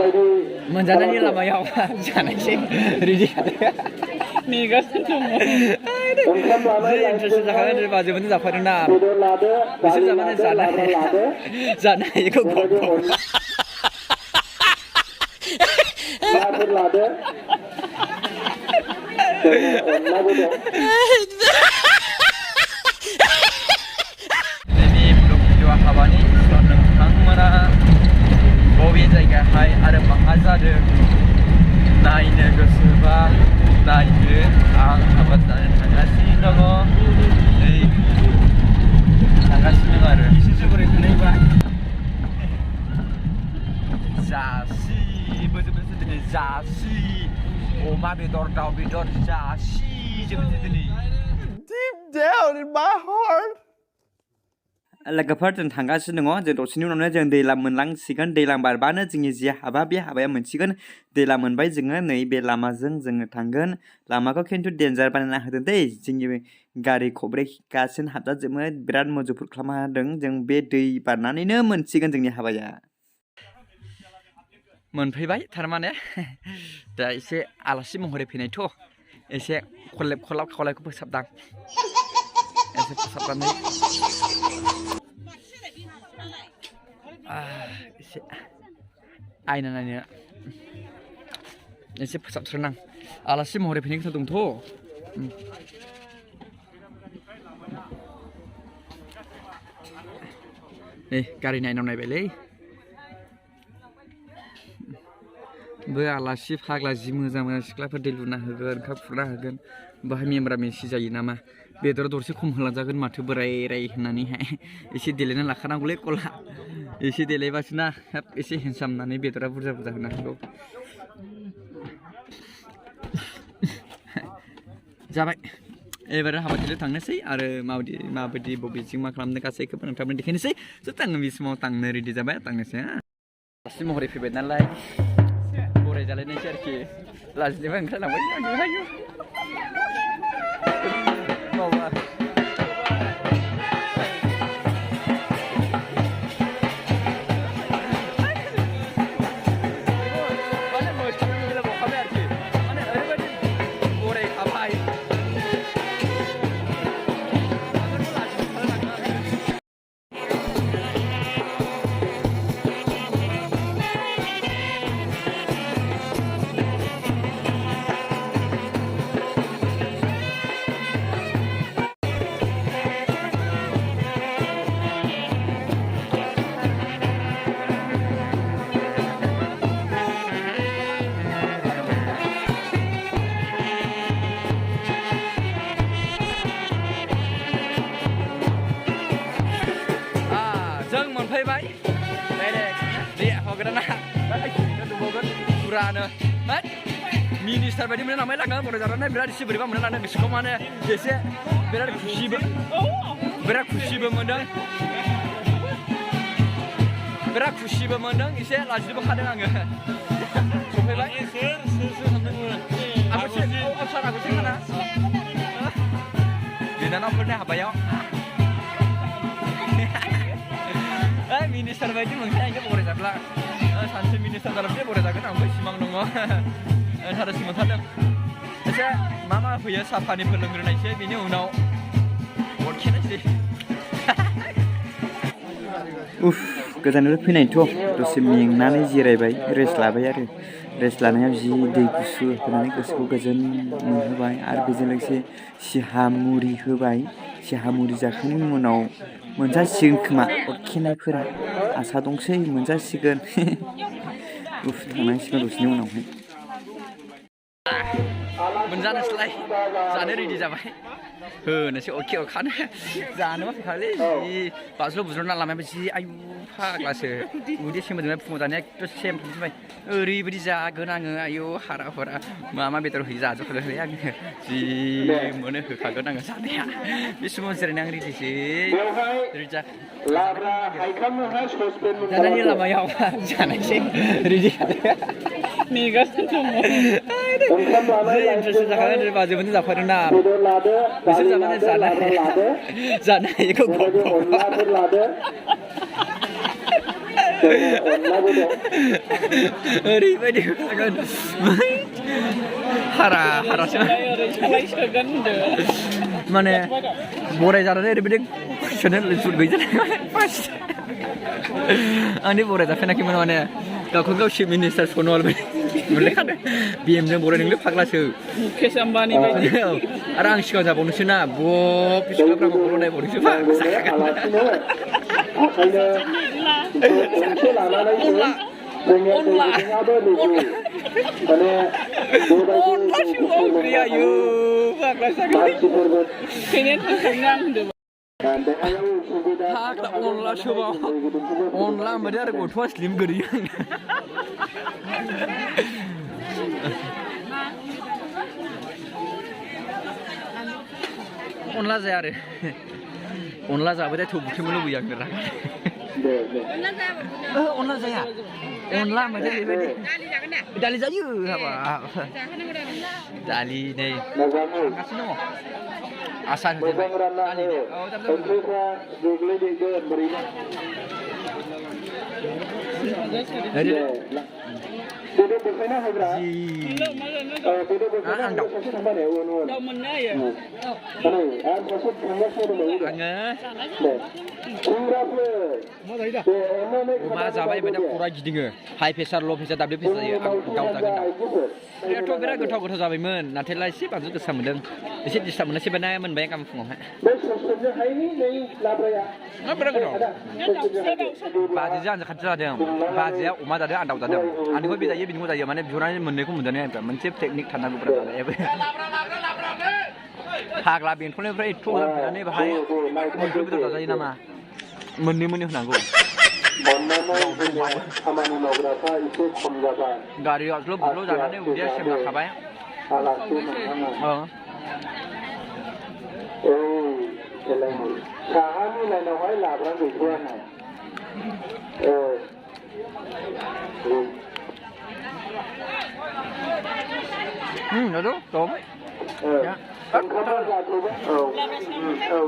मोनजानायनि लामायाव जानायसै रेडि नेगासिनो दङ जि इन्टारेस्ट जाखागोन होनबा जोबोद जाफादों ना बिसोर जाबानो जानो हायैखौ दिनै ब्लग भिडिअ हाबानि नोंथांमोना बबे जायगायावहाय आरो मा जादों नायनो गोसोबा नायनो आं हाबा जानो थांगासिनो दङ नै थांगासिनो दं आरो बोरै थानायबा जासिबो जोबनोसै दिनै जासि अमा बेदर दाउ बेदर जासि जोबनोसै दिनै deep down in my heart लोगोफोर जों थांगासिनो दङ जों दसेनि उनावनो जों दैलाम मोनलांसिगोन दैलाम बारबानो जोंनि जि हाबा बे हाबाया मोनसिगोन दैलाम मोनबाय जोङो नै बे लामाजों जोङो थांगोन लामाखौ खिन्थु डेन्जार बानायना होदों दै जोंनि गारि खब्रै गासिनो हाबजाजोबो बिराद मजुफुर खालामना होदों जों बे दै बारनानैनो मोनसिगोन जोंनि हाबाया मोनफैबाय थारमाने दा एसे आलासि महरै फैनायथ' एसे खलेब खलाब खावलायखौ फोसाबदां एसे फोसाबनानै एसे आयना नायनो एसे फोसाबस्रोनां आलासि महरै फैनाय खोथा दंथ' नै गारि नायनाव नायबायलै बे आलासि फाग्ला जि मोजां मोजां सिख्लाफोर दै लुना होगोन ओंखाम खुरना होगोन बाहाय मेमब्रा मेसि जायो नामा बेदर दरसे खम होलांजागोन माथो बोराय राय होननानैहाय एसे देलायना लाखानांगौलै कला एसे देलायबासो ना हाब एसे हेन्डसाम होननानै बेदरा बुरजा बुरजा होनो हागौ जाबाय एबार हाबाथिलियाव थांनोसै आरो माबायदि बबेथिं मा खालामदों गासैखौबो नोंथांमोन देखायनोसै स' आङो बे समाव थांनो रेडि जाबाय थांनोसै आलासि महरै फैबाय नालाय बराय जालायनायसै आरोखि लाजिनोबो ओंखारलांबाय आयु मावा मोनफैबाय हगोना फुरानो मिनिस्टार बायदि मोनो नामाय लाङो बराय जानानै बिराद एसे बोरैबा मोनो लानो गोसोखौ माने एसे बिराद खुसिबो मोनदों एसे लाजिनोबो खादों आङो सफैबाय बिनानावफोरनि हाबायाव मिनिस्टार बायदि मोनसे आंखौ बराय जाब्ला सानसे मिनिस्टार जालांसै बराय जागोन आंबो सिमां दङ थारसि मोनथारदों एसे मा होयो साफानिफोर लोंग्रोनायसै बेनि उनाव अरखेनोसै गोजाननिफ्राय फैनायथ' दसे मेंनानै जिरायबाय रेस्ट लाबाय आरो रेस्ट लानायाव जि दै गुसु होनानै गोसोखौ गोजोन मोनहोबाय आरो बेजों लोगोसे सिहा मुरि होबाय सिहा मुरि जाखांनायनि उनाव मोनजासिगोन खोमा अरखेनायफोरा आसा दंसै मोनजासिगोन थांनांसिगोन दसेनि उनावहाय मोनजानोसैलाय जानो रेडि जाबाय होनोसै अरखे अरखानो जानोबा फैखालै जि बाज्ल' बुज्ल'ना लामायाबो जि आयु फाग्लासो उदै सेमोजोबबाय फुङाव जानाया एकदम सेम थांजोबबाय ओरैबायदि जागोन आङो आयु हारा हरा मा बेदर होयो जाजोबखागोनलै आङो जि मोनो होखागोन आङो जानाया बे समाव जिरायना आं रेडिसै जानायनि लामायाव जानायसै रेडि नेगासिनो दङ जि इन्टारेस्ट जाखागोन होनबा जोबोद जाफादों ना बिसोर जाबानो जानो हायैखौ ओरैबायदि जागोन हारासो माने बराय जानानै ओरैबायदि सोनो सुट गैजानाय आंनि बराय जाफेराखैमोन माने गावखौ गाव चिफ मिनिस्टार सनवाल मोनलायखादों BM जों बरायदोंलै फाग्लासो मुकेश आम्बानि बायदि आरो आं सिगां जाबावनोसै ना बब सिख्लाफ्राबो बर' नायबावनोसै अनला सोबाव अनला होनबाथाय आरो गथ'आ स्लिम गोलैयो अनला जाया आरो अनला जाबाथाय थौ बुथेमनो लुबैयो आङो अनला जाया अनला होनबाथाय ओरैबायदि दालि जायो हाबाब दालि नै थांगासिनो दङ आसार होदेरबाय अमा जाबाय ओमफ्राय दा खरा गिदिङो हाइ प्रेसार ल' प्रेसार दाब्लिउ प्रेसार जायो आं दाउ जागोन दाउ बिराद गोथाव जाबायमोन नाथाय एसे बानलु गोसा मोनदों एसे डिस्टार्ब मोननायसै बायना मोनबाय गाबोन फुङावहाय बिराद गोथाव बाजैजों आंजों खाथि जादों बाजैया अमा जादों आं दाउ जादों आंनिखौ बे जायो बिनिखौ जायो माने बिहरनानै मोननैखौ मोनजानाय आंफ्रा मोनसे टेकनिक थानांगौ जानायाबो फाग्ला बेंथलनिफ्राय एथ' फैनानै बाहाय मैद्रु बेदर जाजायो नामा मोननै होनांगौ गारियाव ज्लब ज्लब जानानै उदैया सेमना थाबाय साहानि लाइनावहाय लाब्रा गैथ'आनो Aduh, tôm. Dạ. Onkama जाथ'बाय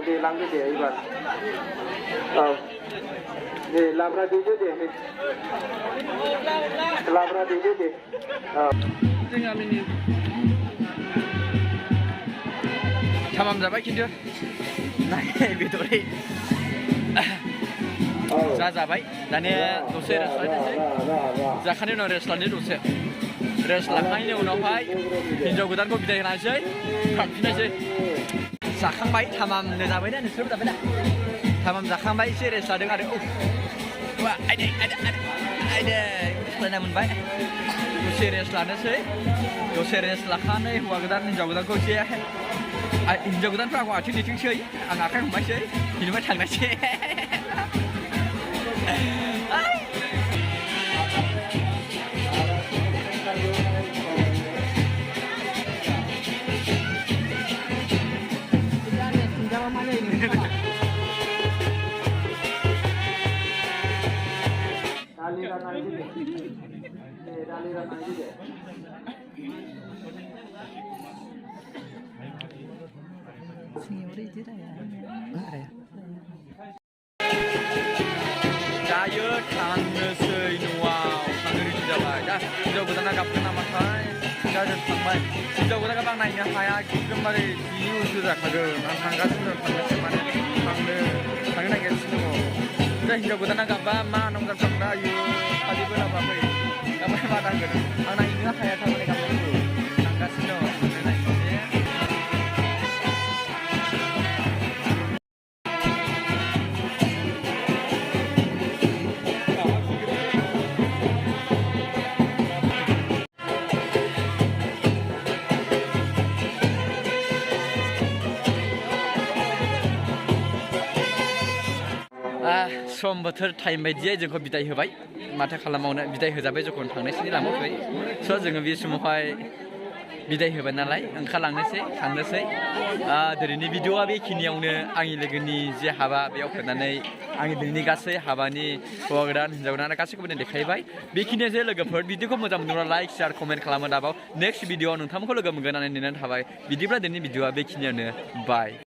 दे लांदो दे एबार दे लाब्रा देदो दे लाब्रा देदो दे Tamam जाबाय खिन्थु नाय बेदरै जाबाय दानिया दसे रेस्ट लानोसै जाखांनायनि उनाव रेस्ट लानो दसे रेस्ट लाखांनायनि उनावहाय हिन्जाव गोदानखौ बिदाय होनोसै थांफिननोसै जाखांबाय थामामनो जाबायना नोंसोरबो जाबायना थामाम जाखांबाय एसे रेस्ट लादों आरो वा आइदे फरायना मोनबाय दसे रेस्ट लानोसै दसे रेस्ट लाखानानै हौवा गोदान हिन्जाव गोदानखौ एसे हिन्जाव गोदानफ्रा आंखौ आथिं दिथिंसै आं आखाइ हमबायसै बिनिफ्राय थांनायसै Dayo थांनोसै न'आव थांनो रेडि जाबाय दा हिन्जाव गोदाना गाबगोन नामाथाय दा जों थांबाय हिन्जाव गोदाना आं नायनो हाया एकदमबारे जि उसु जाखागोन आं थांगासिनो थांनोसै माने थांनो नागिरगासिनो दङ दा हिन्जाव गोदाना गाबबा मा नांगौ जागोन आयु खालिबो लाबाखै गाबबाय मा नांगोन आं नायनो हाया थारमाने गाबनायखौ थांगासिनो दं सम बोथोर टाइम बायदियै जोंखौ बिदाय होबाय माथो खालामबावनो बिदाय होजाबाय जखन थांनायसैनि लामाखै स' जोङो बे समावहाय बिदाय होबाय नालाय ओंखारलांनोसै थांनोसै दिनैनि भिडिअ'आ बेखिनियावनो आंनि लोगोनि जे हाबा बेयाव फैनानै आंनि दिनैनि गासै हाबानि हौवा गोदान हिन्जाव गोदान गासैखौबो देखायबाय बेखिनियासो लोगोफोर भिडिअ'खौ मोजां मोनोब्ला लाइक शेयार कमेन्ट खालामो दाबाव नेक्स्ट भिडिअ'आव नोंथांमोनखौ लोगो मोनगोन होननानै नेनानै थाबाय बिदिब्ला दिनैनि भिडिअ'आ बेखिनियावनो बाय